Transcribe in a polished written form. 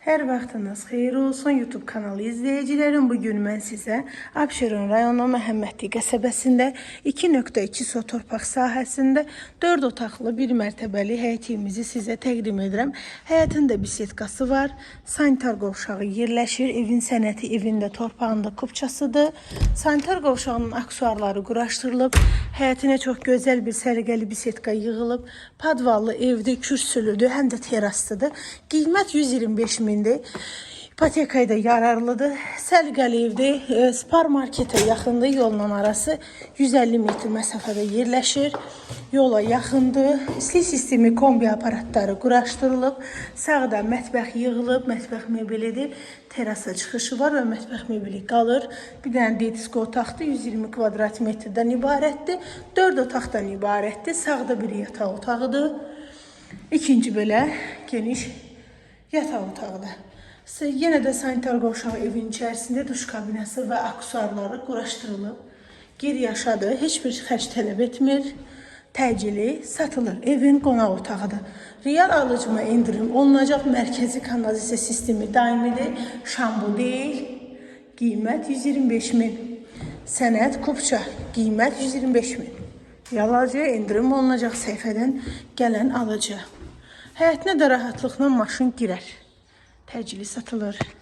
Hər vaxtınız xeyir olsun YouTube kanalı izləyicilərim. Bugün mən sizə Abşeron rayonu Məhəmmədli qəsəbəsində 2.2 sot torpaq sahəsində 4 otaqlı bir mərtəbəli həyət evimizi sizə təqdim edirəm. Həyətində bisetkası var, sanitar qovşağı yerləşir. Evin sənəti evində torpağında kupçasıdır. Sanitar qovşağının aksesuarları quraşdırılıb. Həyətinə çox gözəl bir səliqəli bisetka yığılıb. Padvallı evdir, kürsülüdür, həm də teraslıdır. Qiymət 125 mindir. İpotekaya da yararlıdır. Səliqəli evdir. Spar marketə yaxındır. Yolla arası 150 metr məsafədə yerləşir. Yola yaxındır. İstilik sistemi kombi aparatları quraşdırılıb. Sağda mətbəx yığılıb, mətbəx mebelidir. Terasa çıxışı var və mətbəx mebeli qalır. Bir dənə disko otaqdır, 120 kvadrat metrdən ibarətdir. 4 otaqdan ibarətdir. Sağda bir yataq otağıdır. İkinci belə geniş yataq otağıdır. Yenə də sanitar qovşağı evin içərisində duş kabinəsi və aksesuarları quraşdırılıb. Gir yaşadı, heç bir xərc tələb etmir. Təcili satılır. Evin qonaq otağıdır. Real alıcıma endirim olunacaq. Mərkəzi kanalizasiya sistemi daimidir. Şambu deyil. Qiymət 125 min. Sənəd kupça. Qiymət 125 min. Real alıcıya endirim olunacaq səhifədən gələn alıcı. Həyətinə də rahatlıqla maşın girər. Təcili satılır.